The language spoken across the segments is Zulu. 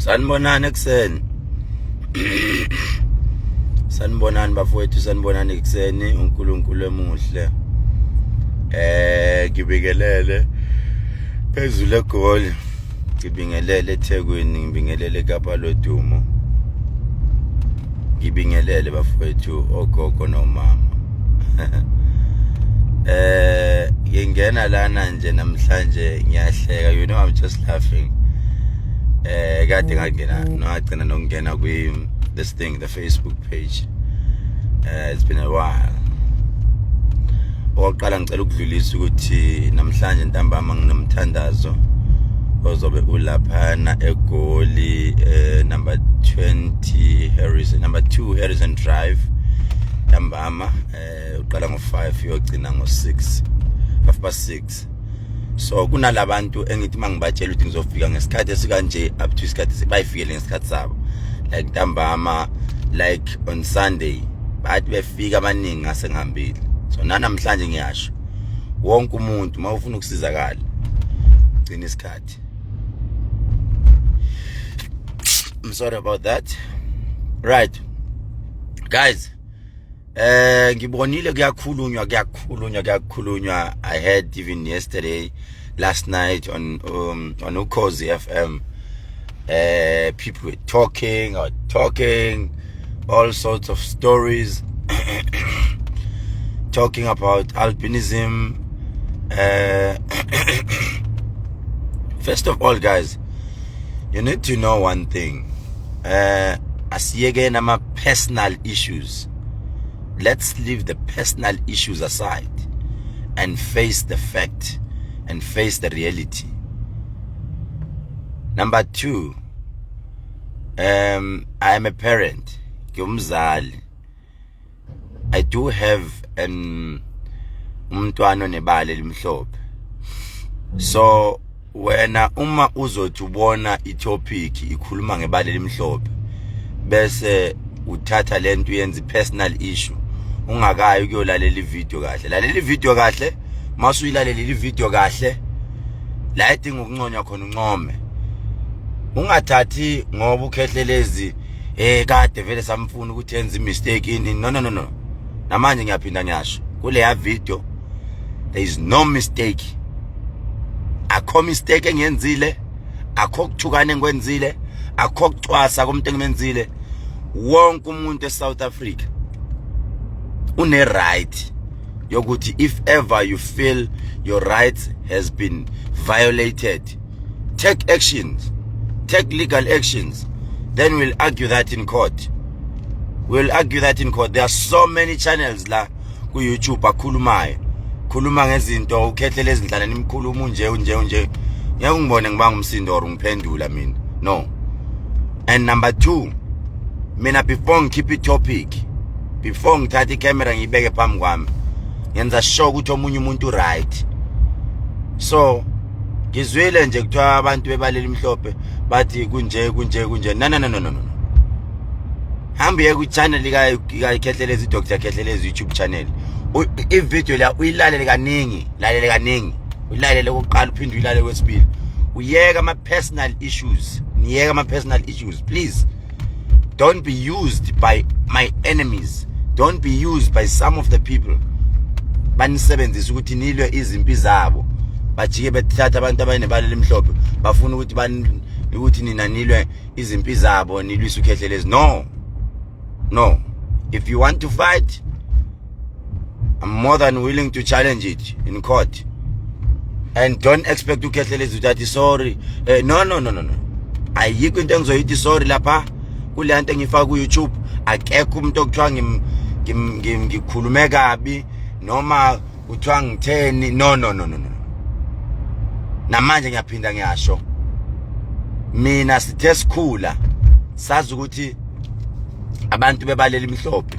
Sanibonani ekuseni. Sanibonani bafowethu, sanibonani ekuseni. uNkulunkulu emuhle. Ngibikelele phezulu eGoli. Ngibingelele eThekwini, ngibingelele eKapa lodumo. Ngibingelele bafowethu ogogo nomama. Ngingena lana nje namhlanje ngiyahleka, I'm just laughing. Kade ngangena ngagcina nokungena kwi this thing, the Facebook page. It's been a while. Okokuqala ngicela ukudlulisa ukuthi namhlanje ntambama nginomthandazo ozobe ulaphana eGoli, number 20 Harrison, number 2 Harrison Drive, ntambama uqala ngo5 uyogcina ngo6, half past 6. So kunalabantu engithi mangibatshela ukuthi ngizofika ngesikhathi esikanje, up to isikhathi bayifikele ngesikhathi sabo, like ntambama, like on Sunday bathi befika abaningi ngase ngihambile. So nanamhlanje ngiyasho, wonke umuntu mawufuna ukusizakala, gcina isikhathi. I'm sorry about that. Right guys, ngibonile kuyakhulunywa, kuyakhulunywa, kuyakhulunywa. I heard even yesterday, last night on Ukhozi FM, people were talking or talking all sorts of stories, talking about albinism. First of all guys, you need to know one thing. Asiyeke nama personal issues. Let's leave the personal issues aside and face the fact and face the reality. Number 2, I am a parent, ngumzali. I do have an umntwana onebala elimhlophe. So wena uma uzothi ubona itopic ikhuluma ngebala elimhlophe bese uthatha lento uyenza personal issue ungakayi ukuyolalela ivideo kahle, lalela ivideo kahle. Masuyilalela ivideo kahle, la edinga ukunconywa khona uncome, ungathathi ngoba uKhehlelezi kade vele samfuna ukuthi enze imistake ini. No, no, no, no. Namanje ngiyaphinda ngiyasho, kuleya video there is no mistake. Akho mistake engiyenzile, akho kuthukana engikwenzile, akho kucwasa komuntu engimenzile. Wonke umuntu eSouth Africa une right yokuthi if ever you feel your rights has been violated, take actions, take legal actions. Then we'll argue that in court, we'll argue that in court. There are so many channels la ku YouTube akhulumayo, khuluma ngezinto uKhehlelezi ndlala nimkhuluma unje unje unje. Ngeke ungibone ngibanga umsindo or ngiphendula mina, no. And number 2, mina before ngikhiphe itopic, before ngithatha icamera ngiyibeke phambi kwami, ngenza sure ukuthi omunye umuntu right. So ngizwile nje kuthiwa abantu bebaleli imhlophe bathi kunje kunje kunje. No, no, no, no, no, no. Hamba uye ku-channel kaKhehlelezi, Dr Khehlelezi YouTube channel. I-video la uyilalele kaningi, lalele kaningi, uyilalele kokuqala, uphinde uyilalele kwesibili. Uyeke ama-personal issues, niyeke ama-personal issues. Please don't be used by my enemies, don't be used by some of the people banisebenzisa ukuthi nilwe izimpi zabo, bajike bethatha abantu abanebala elimhlophe, bafuna ukuthi ukuthi nina nilwe izimpi zabo, nilwise uKhehlelezi. No, no. If you want to fight, I'm more than willing to challenge it in court, and don't expect uKhehlelezi ukuthi athi sorry. No, no, no, no, no. Ayikho into engizoyithi sorry lapha kule nto engifaka ku YouTube. Akekho umuntu okuthiwa ngikhulume kabi noma kuthiwa ngitheni. No, no, no, no, no. Namanje ngiyaphinda ngiyasho, mina sithe sikhula sazi ukuthi abantu bebalela imhlophe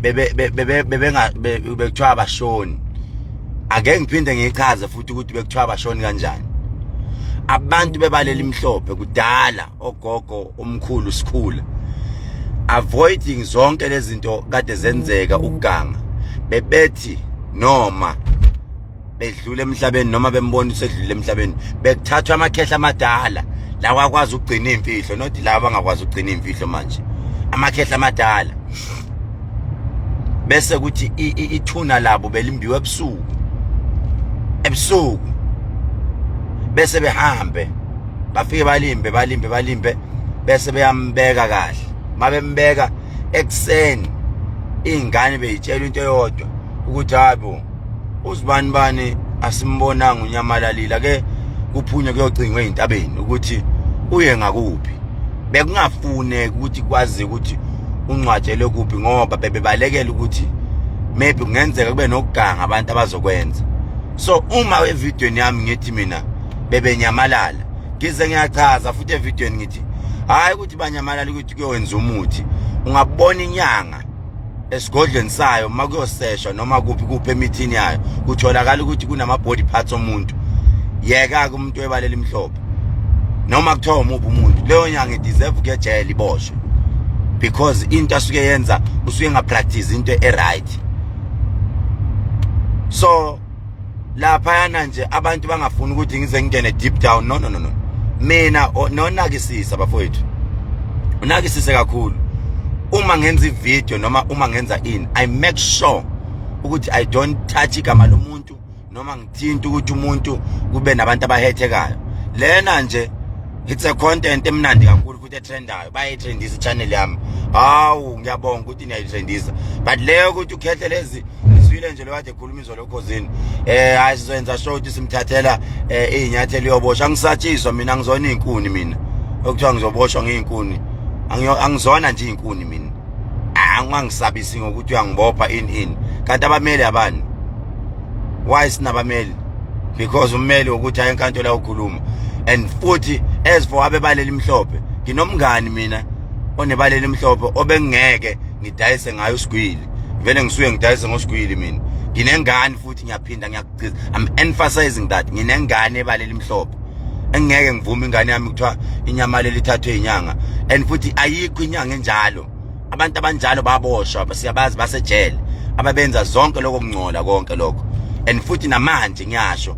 bebe bebe bebenga bekuthiwa abashoni. Ake ngiphinde ngichaze futhi ukuthi bekuthiwa abashoni kanjani abantu bebalela imhlophe kudala, ogogo, omkhulu, sikhula, avoiding zonke lezi zinto kade zenzeka ukuganga. Bebethi noma bedlula emhlabeni noma bembona usedlulile emhlabeni, bekuthathwa amakhehla amadala Lawa akwazi ukugcina imfihlo, not laba abangakwazi ukugcina imfihlo manje. Amakhehla amadala. Bese kuthi ithuna labo belimbiwe ebusuku. Ebusuku. Bese behambe. Bafike balimbe balimbe balimbe bese beyambeka kahle. Mabembeka ekuseni ingane beyitshela into eyodwa ukuthi hayibo uzibani bani asimbonanga unyamalalile ake kuphunywe kuyocingwa ezintabeni ukuthi uye ngakuphi. Bekungafuneki ukuthi kwazi ukuthi ungcwatshelwe kuphi ngoba bebebalekela ukuthi maybe kungenzeka kube nokuganga abantu abazokwenza. So uma evidweni yami ngithi mina bebenyamalala, ngize ngiyachaza futhi evidweni ngithi hayi ukuthi banyamalala ukuthi kuyowenza umuthi. Ungabona inyanga esigodlweni sayo uma kuyoseshwa noma kuphi kuphi emithini yayo, kutholakala ukuthi kunama body parts omuntu. Yeka ke umuntu webalela imhlophe noma kuthiwa umuphi umuntu, leyo nyanga ideserve ukuya ejele iboshwe, because into asuke yenza usuke engapractice into e-right. So laphayana nje abantu bangafuni ukuthi ngize ngingene deep down. No, no, no, no, mina nonakisisa bafowethu, unakisise kakhulu. Uma ngenza ivideo noma uma ngenza ini, I make sure ukuthi I don't touch igama lomuntu noma ngithinta ukuthi umuntu kube nabantu abahethekayo. Lena nje it's a content emnandi kakhulu futhi etrendayo, bayayitrendisa i-channel yami. Hawu, ngiyabonga ukuthi niyayitrendisa, but leyo ukuthi ukhehle lezi ngizwile nje lo kade ekhuluma izolo ekhosini, hayi sizoyenza sure ukuthi simthathela izinyathelo yoboshwa. Angisatshiswa mina, angizona izinkuni mina okuthiwa ngizoboshwa ngezinkuni. Angizona nje izinkuni mina, angangisabisi ngokuthi uyangibopha ini ini. Kanti abameli abani? Why sinabameli? Because ummeli ukuthi aye enkantolo ukhuluma. And futhi as for abebalela imhlophe, nginomngani mina onebalela imhlophe obengeke ngidayise ngayo usigwili, vele ngisuke ngidayise ngosigwili. Mina nginengane futhi ngiyaphinda ngiyakugciza, I'm emphasizing that nginengane ebalela imhlophe engeke ngivume ingane yami kuthiwa inyama lelithathwe inyanga. And futhi ayikho inyanga enjalo, abantu abanjalo baboshwa, siyabazi, basejele ababenza zonke lokho kungcola konke lokho. And futhi namanje ngiyasho,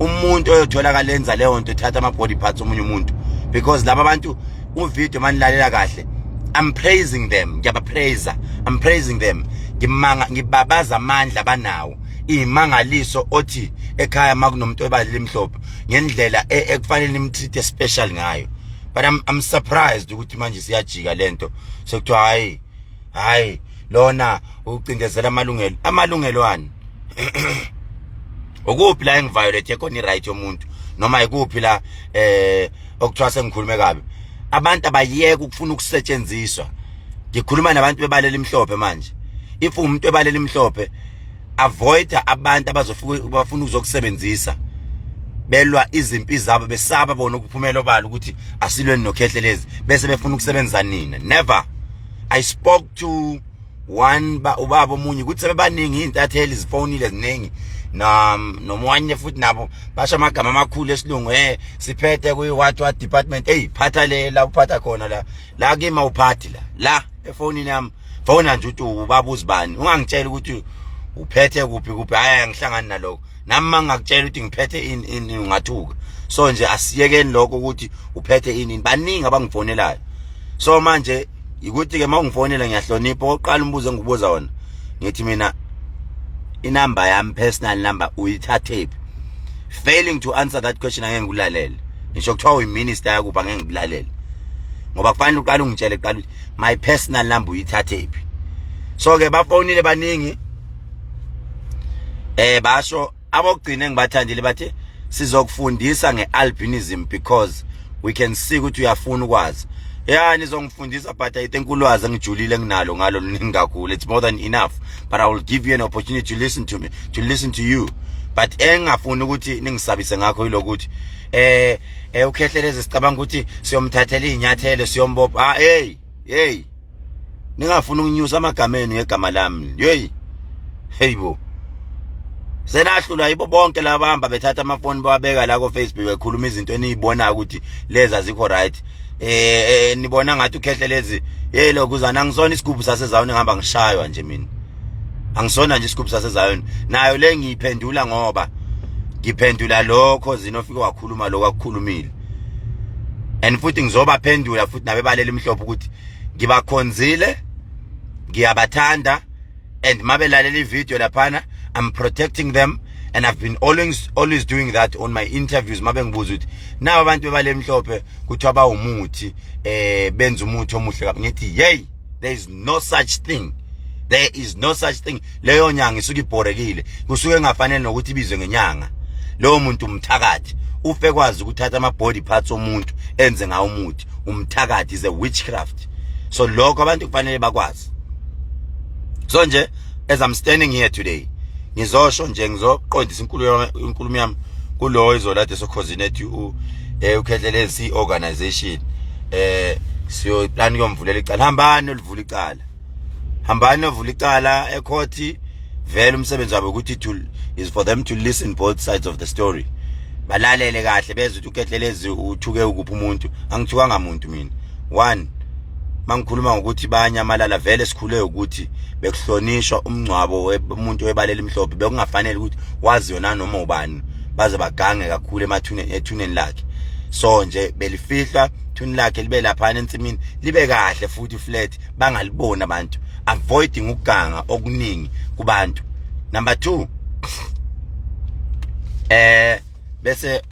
umuntu oyotholakala enza leyo nto, ethatha ama body parts omunye umuntu, because laba bantu uvideo manilalela kahle, I'm praising them, ngiyabapraise, I'm praising them, ngimanga ngibabaza amandla abanawo, imangaliso othi ekhaya makunomuntu ebala limhlophe ngendlela ekufanele nimtreat special ngayo. But I'm surprised ukuthi manje siyajika lento, sekuthiwa hayi hayi lona ucindezela amalungelo. Amalungelo ani? Ukuphi la engiviolate khona i-right yomuntu, noma ikuphi la okuthiwa sengikhulume kabi? Abantu abayeke ukufuna ukusetshenziswa. Ngikhuluma nabantu bebalela imhlophe manje. If umuntu ebalela imhlophe, avoid abantu abazofika bafuna ukuzokusebenzisa, belwa izimpi zabo, besaba bona ukuphumela obala ukuthi asilweni nokhehlelezi, bese befuna ukusebenza nina. Never. I spoke to one ba ubaba omunye ukuthi sebebaningi izintatheli zifonile ziningi na nomwanye futhi nabo basho amagama amakhulu esilungu, siphethe kuyi what what department. Hey, phatha le la uphatha khona la la kimi, awuphathi la la efonini yami. Fona nje uthi ubaba uzibani, ungangitshela ukuthi uphethe kuphi kuphi. Hayi, angihlangani nalokho nami. Mangakutshela ukuthi ngiphethe ini ini, ungathuka. So nje asiyekeni lokho ukuthi uphethe ini. Baningi abangifonelayo. So manje ukuthi ke mawungifonela ngiyahlonipha. Oqala umbuzo engikubuza wona, ngithi mina inamba yami, personal number, uyithathephi? Failing to answer that question, angeke ngikulalele ngisho kuthiwa uyiminister yakuphi, angeke ngikulalele, ngoba kufanele uqale ungitshele kuqala ukuthi my personal number uyithathephi. So ke bafonile baningi, basho abokugcina engibathandile bathi sizokufundisa ngealbinism because we can see ukuthi uyafuna ukwazi. Yeah, nizongifundisa, but I think ulwazi engijulile enginalo ngalo luningi kakhulu. It's more than enough, but I will give you an opportunity to listen to me, to listen to you. But engafuni ukuthi ningisabise ngakho yilokuthi ukhehlelezi sicabanga ukuthi siyomthathela izinyathelo, siyombopha. Ah, hey hey, ningafuni ukunyusa amagama enu ngegama lami. Hey hey bo, senahlulwa yibo bonke labahamba bethatha amafoni bawabeka la ko Facebook, bekhuluma izinto enizibonayo ukuthi lezi azikho right. Nibona ngathi ukhehle lezi, hey, lokuzana angisona isigubhu sasezayoni, ngihamba ngishaywa nje mina. Angisona nje isigubhu sasezayoni. Nayo le ngiyiphendula ngoba ngiphendula lokho zinofika wakhuluma lokho akukhulumile. And futhi ngizobaphendula futhi nabebalela imhlophe ukuthi ngibakhonzile, ngiyabathanda, and mabelalela ivideo laphana, I'm protecting them, and I've been always doing that on my interviews. Mabe ngibuza ukuthi naba abantu bebale mhlophe kuthiwa bawumuthi, benza umuthi omuhle kabi, ngithi hey, there is no such thing, there is no such thing. Leyo nyanga isuke ibhorekile, kusuke engafanele nokuthi ibizwe ngenyanga. Lowo muntu umthakathi, ufe kwazi ukuthatha ama body parts omuntu enze ngawo umuthi. Umthakathi, is a witchcraft. So lokho abantu kufanele bakwazi. So nje as I'm standing here today, ngizosho nje, ngizoqondisa inkulumo yami kulo izolade sokhozini ethi uKhehlelezi organization, siyo plan kuyomvulela icala. Hambani olivula icala, hambani ovula icala ecourt. Vele umsebenzi wabo ukuthi to is for them to listen both sides of the story, balalele kahle, bezwe ukuthi uKhehlelezi uthuke ukuphi umuntu. Angithukanga muntu mina. One, mangikhuluma ngokuthi bayanyamalala, vele sikhule ukuthi bekuhlonishwa umngcwabo womuntu webalela imhlophe, bekungafanele ukuthi wazi yona noma ubani, baze bagange kakhulu emathuneni, ethuneni lakhe. So nje belifihla thuni lakhe, libe laphana ensimini, libe kahle futhi flat, bangaliboni abantu, avoiding ukuganga okuningi kubantu. Number 2, bese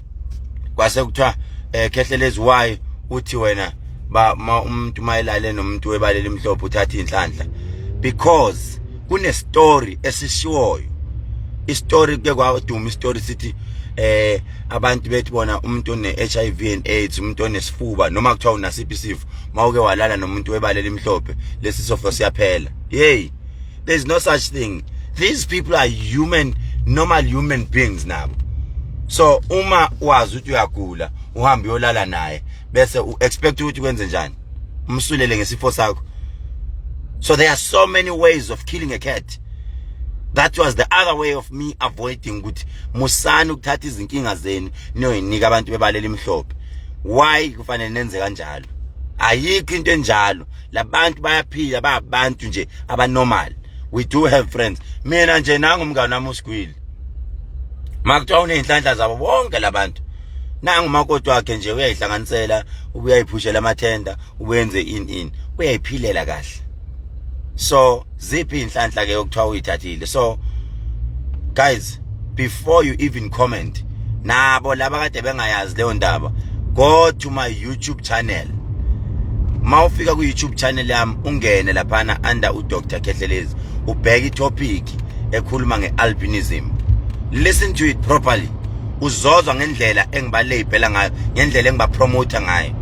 kwase kuthiwa Khehlelezi, why uthi wena ba umuntu mayelale nomuntu webalela imhlophe uthatha inhlanhla? Because kune story esishiwoyo, istory ke kwaduma istory sithi abantu bethi bona umuntu one HIV and AIDS, umuntu onesifuba, noma kuthiwa unasiphi isifo, mawuke walala nomuntu webalela imhlophe, lesi sifo siyaphela. Hey, there's no such thing. These people are human, normal human beings nabo. So uma wazi ukuthi uyagula, uhambe uyolala naye, bese u-expect ukuthi kwenze njani? Umsulele ngesifo sakho. So there are so many ways of killing a cat. That was the other way of me avoiding ukuthi musani ukuthatha izinkinga zenu niyoyinika abantu bebalela imhlophe. Why kufanele nenze kanjalo? Ayikho into enjalo. Labantu bayaphila, bayabantu nje abanormal. We do have friends. Mina nje nangu umngane wami uSigwili, makuthiwa uney'nhlanhla zabo bonke labantu. Nangu umakoti wakhe nje uyayihlanganisela, uyayiphushela amathenda, ubenze in uyayiphilela kahle. So ziphi inhlanhla ke okuthiwa uyithathile? So guys, before you even comment, nabo laba kade bengayazi leyo ndaba, go to my YouTube channel. Mawufika ku YouTube channel yami, ungene laphana under uDr Khehlelezi, ubheke itopic ekhuluma ngealbinism, listen to it properly, uzozwa ngendlela engibalabela ngayo, ngendlela engibapromote ngayo.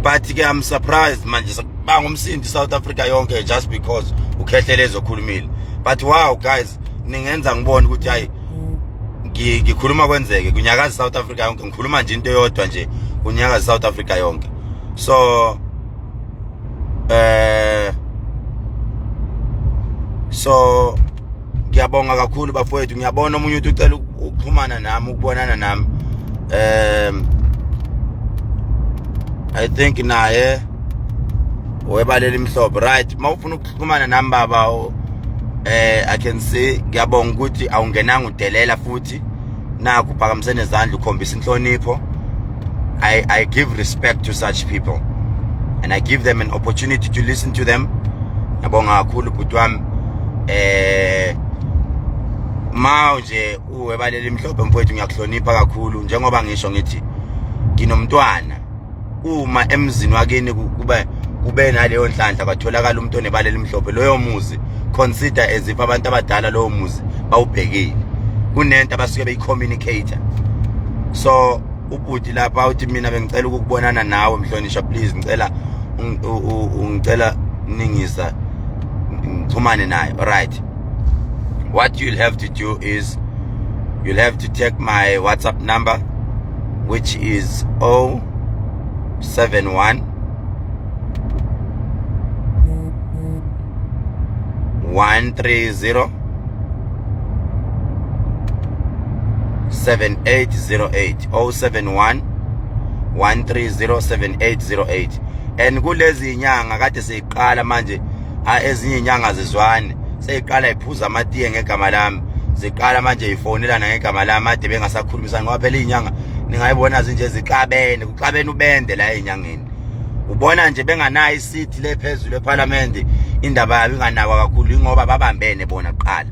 But ke I'm surprised manje banga umsindi South Africa yonke just because uKhehlelezi okhulumile. But wow guys, ningenza ngibone ukuthi hayi, ngikhuluma kwenzeke kunyakaza South Africa yonke. Ngikhuluma nje into eyodwa nje, kunyakaza South Africa yonke. So ngiyabonga kakhulu bafowethu. Ngiyabona omunye uthi ucela ukuxhumana nami, ukubonana nami. I think naye webalela imhlophe, right? Mawufuna ukuxhumana nami baba, I can see, ngiyabonga ukuthi awungenanga udelela futhi nakho uphakamise nezandla, ukhombisa inhlonipho. I give respect to such people and I give them an opportunity to listen to them. Ngiyabonga kakhulu bhuti wami. Ma nje uwebalela imhlophe mfowethu, ngiyakuhlonipha kakhulu. Njengoba ngisho ngithi nginomntwana, uma emzini wakini kube naleyo nhlanhla, kwatholakala umuntu onebalela imhlophe, loyo muzi consider as if abantu abadala lowo muzi bawubhekile, kunento abasuke beyicommunicate. So ubhuti lapha uthi mina bengicela ukukubonana nawe mhlonishwa, please, ngicela ungicela ningisa ngixhumane naye. Alright, what you'll have to do is you'll have to take my WhatsApp number, which is 071 130 7808, 071 130 7808. And kulezi inyanga kade seyiqala manje, ezinye inyanga zizwane seyiqala iphuza amatiye ngegama lami, ziqala manje ifonelana ngegama lami, ade bengasakhulumisana, ngoba phela inyanga Ningayibona nje zixabene, kuxabene ubende la enyangeni. Ubona nje benganayo i-seat le phezulu eParliament, indaba yabo inganakwa kakhulu ingoba babambene bona kuqala.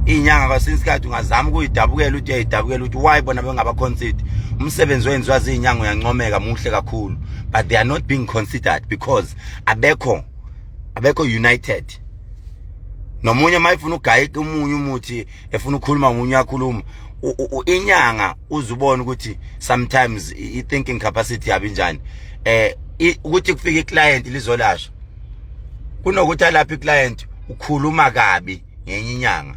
Inyanga kwesinye isikhathi ungazama ukuyidabukela, uthi uyayidabukela ukuthi why bona bengaba consider. Umsebenzi wenziwa zinyanga uyancomeka, muhle kakhulu, but they are not being considered because abekho united. Nomunye mayifuna ugayika umunye umuthi, efuna ukukhuluma ngomunye, uyakhuluma. Inyanga uzubona ukuthi sometimes i-thinking capacity yabo injani, ukuthi kufika i-client lizolashwa, kunokuthi alapha i-client ukhuluma kabi ngenye inyanga.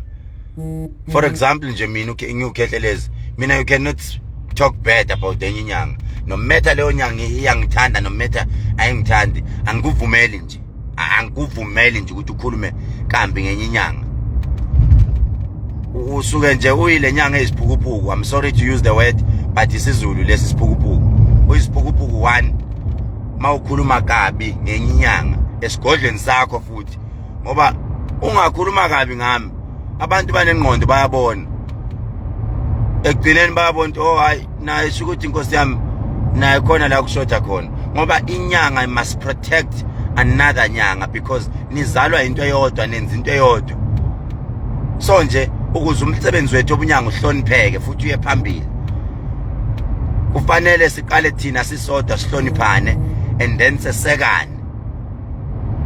For example nje, mina ngiwuKhehlelezi, mina you cannot talk bad about enye inyanga, no matter leyo nyanga iyangithanda, no matter ayingithandi. Angikuvumeli nje, angikuvumeli nje ukuthi ukhulume kambi ngenye inyanga. Usuke nje uyile nyanga eziphukuphuku. I'm sorry to use the word, but isiZulu lesi, siphukuphuku, uyisiphukuphuku one mawukhuluma kabi ngenye inyanga esigodlweni sakho futhi, ngoba ungakhuluma kabi ngami, abantu banengqondo, bayabona. Ekugcineni bayabona ukuthi, oh hayi, naye sho ukuthi inkosi yami naye khona la kushoda khona, ngoba inyanga must protect another nyanga because nizalwa into eyodwa, nenza into eyodwa. So nje ukuze umsebenzi wethu obunyanga uhlonipheke futhi uye phambili, kufanele siqale thina sisodwa sihloniphane and then sesekane.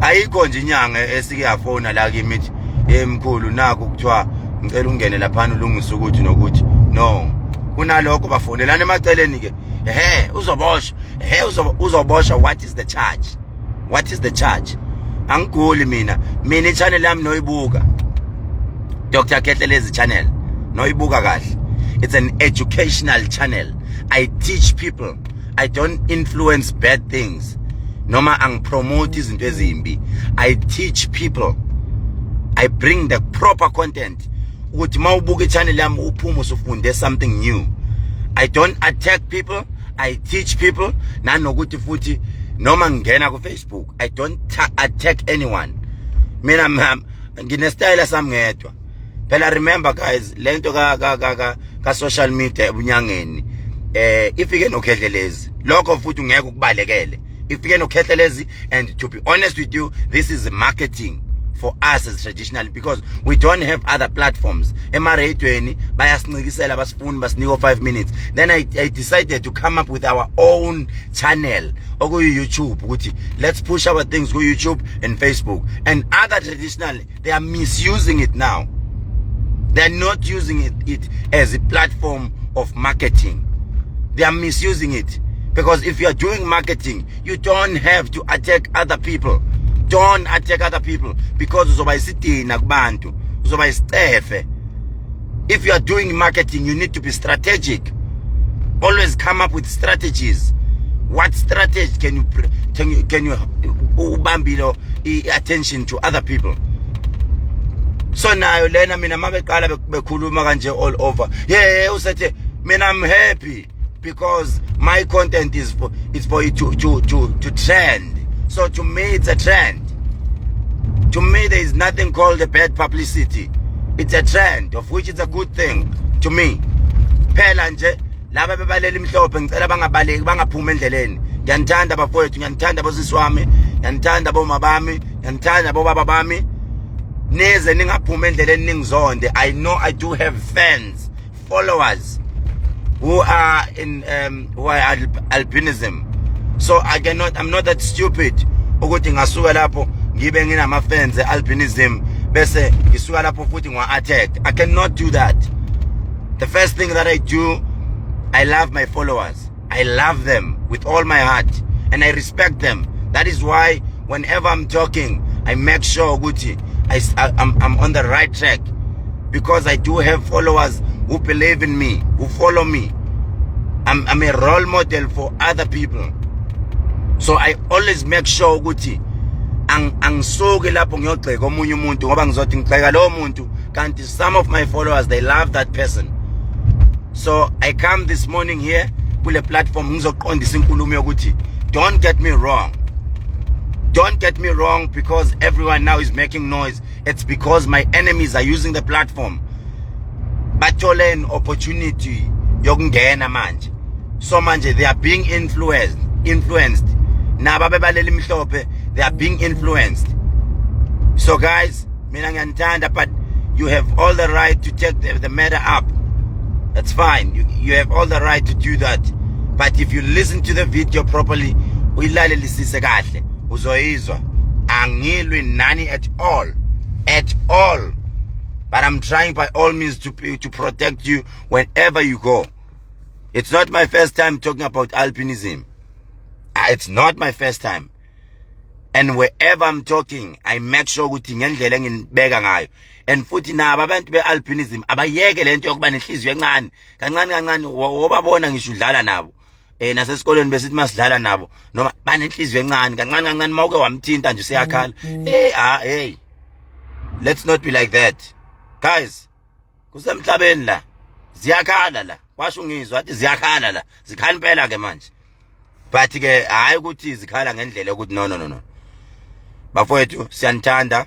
Ayikho nje inyanga esike yafona la kimi ithi, "Emkhulu, nakho kuthiwa ngicela ungene laphana ulungise ukuthi nokuthi." No, kunalokho bafonelana emaceleni ke, ehe, uzoboshwa, ehe, uzoboshwa. What is the charge? What is the charge? Angiguli mina. Mina i-channel yami noyibuka, Dr Khehlelezi channel, noyibuka kahle, it's an educational channel. I teach people. I don't influence bad things noma angipromote izinto ezimbi. I teach people. I bring the proper content ukuthi mawubuka i-channel yami uphume usufunde something new. I don't attack people. I teach people. Nanokuthi futhi noma ngingena ku Facebook, I don't attack anyone. Mina nginestyle sami ngedwa phela. Remember guys, lento ka social media ebunyangeni ifike noKhehlelezi. Lokho futhi ungeke ukubalekele, ifike noKhehlelezi. And to be honest with you, this is marketing for us as traditional because we don't have other platforms. Emaradweni bayasincikisela, basifuni, basinika 5 minutes. Then I decided to come up with our own channel okuyi YouTube, ukuthi let's push our things ku YouTube and Facebook. And other traditional, they are misusing it now. They're not using it as a platform of marketing. They are misusing it, because if you are doing marketing, you don't have to attack other people. Don't attack other people because uzoba isidina kubantu, uzoba isicefe. If you are doing marketing, you need to be strategic. Always come up with strategies. What strategy can you ubambile i-attention to other people? So nayo lena, mina mabeqala bekhuluma kanje all over, yeah, usethe mina I'm happy because my content is for it to trend. So to me it's a trend. To me there is nothing called a bad publicity. It's a trend, of which it's a good thing to me. Phela nje laba bebalela imhlophe, ngicela bangabaleki, bangaphumi endleleni. Ngiyanithanda bafowethu, ngiyanithanda bosisi wami, ngiyanithanda boma bami, ngiyanithanda bobaba bami. Nize ningaphumi endleleni ningizonde. I know I do have fans, followers who are albinism, so I cannot, I'm not that stupid ukuthi ngasuka lapho ngibe nginama fans e-albinism bese ngisuka lapho futhi ngiwa attack. I cannot do that. The first thing that I do, I love my followers. I love them with all my heart and I respect them. That is why whenever I'm talking, I make sure ukuthi I'm on the right track, because I do have followers who believe in me, who follow me. I'm a role model for other people, so I always make sure ukuthi angisuki lapho ngiyogxeka omunye umuntu, ngoba ngizothi ngigxeka lowo muntu kanti some of my followers, they love that person. So I come this morning here kule platform ngizoqondisa inkulumo yokuthi don't get me wrong. Don't get me wrong, because everyone now is making noise. It's because my enemies are using the platform. Bathole an opportunity yokungena manje. So manje they are being influenced nabo abebalela imhlophe, they are being influenced. So guys, mina ngiyanithanda, but you have all the right to take the matter up. That's fine. You have all the right to do that, but if you listen to the video properly, uyilalelisise kahle, uzoyizwa angilwi nani at all, at all, but I'm trying by all means to protect you whenever you go. It's not my first time talking about albinism. It's not my first time, and wherever I'm talking, I make sure ukuthi ngendlela enginibeka ngayo. And futhi nabo abantu be-albinism abayeke lento yokuba nenhliziyo encane. Kancane kancane wobabona ngisho udlala nabo, nasesikolweni besithi masidlala nabo, noma banenhliziyo encane, kancane kancane mawuke wamthinta nje useyakhala. Ah, hey, let's not be like that, guys. Kusemhlabeni la, ziyakhala la. Kwasho ngizwa athi ziyakhala la, zikhala impela ke manje, but ke hayi ukuthi zikhala ngendlela yokuthi no, no, no, no. Bafowethu, siyanithanda.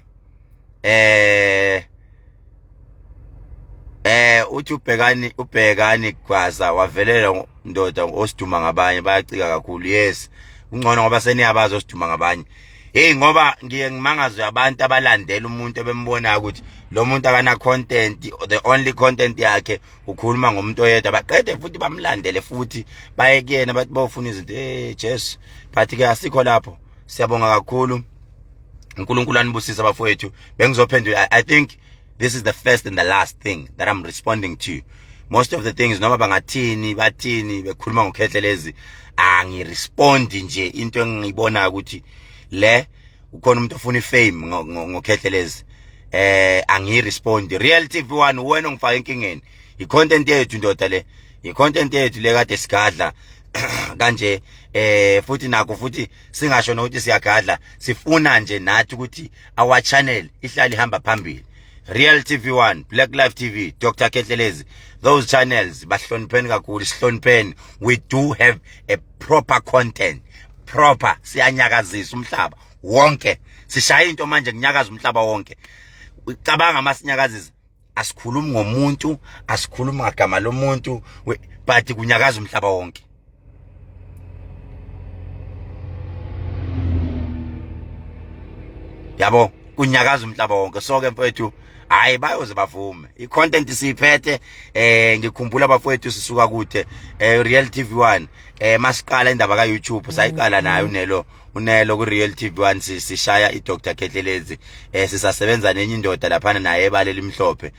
Uthi ubhekani Gwaza wavelela ndoda osiduma ngabanye bayacika kakhulu. Yes, kungcono ngoba seniyabazi osiduma ngabanye. Hey, ngoba ngiye ngimangazwe abantu abalandela umuntu ebembona ukuthi lo muntu akana content, the only content yakhe ukhuluma ngomuntu oyedwa, baqede futhi bamlandele futhi baye kuyena bathi bawufuna izinto. Hey Jesu, but ke asikho lapho. Siyabonga kakhulu, uNkulunkulu anibusise bafowethu. Bengizophendula. I think this is the first and the last thing that I'm responding to. Most of the things, noma bangathini bathini bekhuluma ngoKhehlelezi, angirespondi nje. Into engiyibona ukuthi le ukhona umuntu ofuna ifame ngoKhehlelezi, angirespondi. Real TV 1, wena ongifaka enkingeni. I-content yethu ndoda le, i-content yethu le kade sigadla kanje, futhi nakho futhi singasho nokuthi siyagadla, sifuna nje nathi ukuthi our channel ihlale ihamba phambili. Real TV 1, Black Life TV, Dr Kehlelezi, those channels bahlonipheni kakhulu, sihlonipheni. We do have a proper content, proper. Siyanyakazisa umhlaba wonke, sishaya into manje kunyakaza umhlaba wonke. Ucabanga masinyakazisa, asikhulumi ngomuntu, asikhulumi ngagama lomuntu, but kunyakaza umhlaba wonke. Yabo, kunyakaza umhlaba wonke. So ke mfowethu, hayi, bayoze bavume, i-content siyiphethe. Ngikhumbula bafowethu, sisuka kude. Real TV 1, masiqala indaba ka YouTube, sayiqala nayo unelo ku Real TV 1, sishaya iDr Kehlelezi, sisasebenza nenye indoda laphana naye ebalela imhlophe.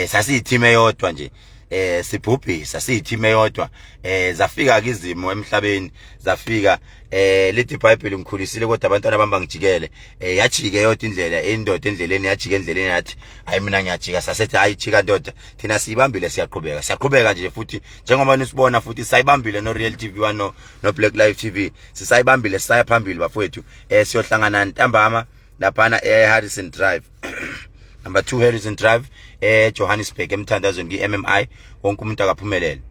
Sasiyi-team eyodwa nje, sibhubhisa siyi-team eyodwa. Zafika ke izimo emhlabeni, zafika. Lithi iBhayibheli, ngikhulisile kodwa abantwana bami bangijikele. Yajika eyodwa indlela indoda endleleni, yajika endleleni, yathi hayi, mina ngiyajika. Sasethi hayi, jika ndoda, thina siyibambile, siyaqhubeka, siyaqhubeka nje. Futhi njengoba nisibona futhi sayibambile no Real TV 1 no Black Life TV, sisayibambile, sisaya phambili bafowethu. Siyohlangana ntambama laphana e Harrison Drive, number 2 Harrison Drive, eJohannesburg, emthandazweni ki MMI. Wonke umuntu akaphumelele.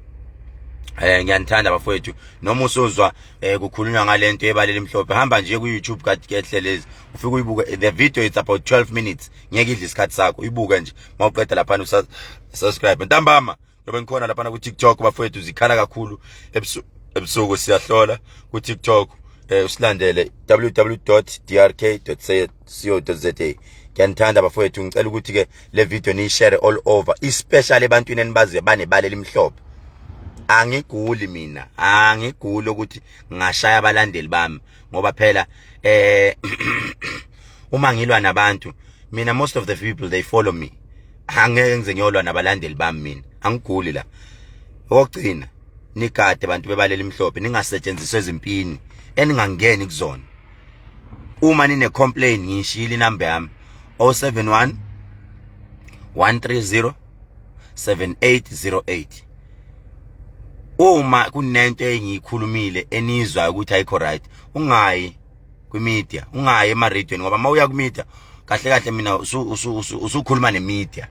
Ngiyanithanda bafowethu. Noma usuzwa kukhulunywa ngalento ebalele imhlophe, hamba nje ku YouTube kaKhehlelezi, ufike uyibuke the video. It's about 12 minutes, ngeke idle isikhathi sakho. Uyibuke nje, mawuqeda lapha subscribe. Ntambama ngoba ngikhona lapha ku TikTok bafowethu, zikhala kakhulu ebusuku, siyahlola ku TikTok. Usilandele www.drk.co.za. Ngiyanithanda bafowethu. Ngicela ukuthi ke le video niyishare all over, especially ebantwini enibaziyo banebala elimhlophe. Angiguli mina, angiguli ukuthi ngashaya abalandeli bami, ngoba phela uma ngilwa nabantu mina, most of the people, they follow me. Angeke ngize ngiyolwa nabalandeli bami, mina angiguli la. Okugcina, nigade abantu bebalela imhlophe, ningasetshenziswa ezimpini eningangeni kuzona. Uma nine complain, ngishiyile inamba yami, 071 130 7808. Uma kunento engiyikhulumile enizwa ukuthi ayikho right, ungayi kwimedia, ungayi ema-radioweni, ngoba uma uya kwimedia, kahle kahle mina usukhuluma nemedia.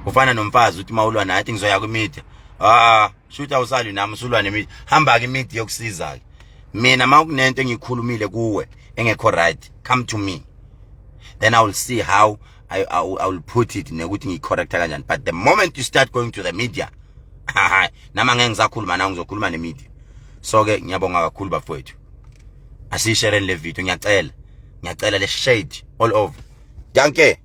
Ufana nomfazi uthi mawulwa naye athi ngizoya kwimedia. Ah, shuthi awusali nami, usulwa nemedia. Hamba ke imedia yokusiza ke. Mina uma kunento engiyikhulumile kuwe engekho right, come to me, then I will see how I will put it nekuthi ngiyicorrecta kanjani. But the moment you start going to the media, Nama ngeke ngisakhuluma nawe, ngizokhuluma nemedia. So ke ngiyabonga kakhulu bafowethu, asiyishareni le video, ngiyacela, ngiyacela, le shade all over. Dankie.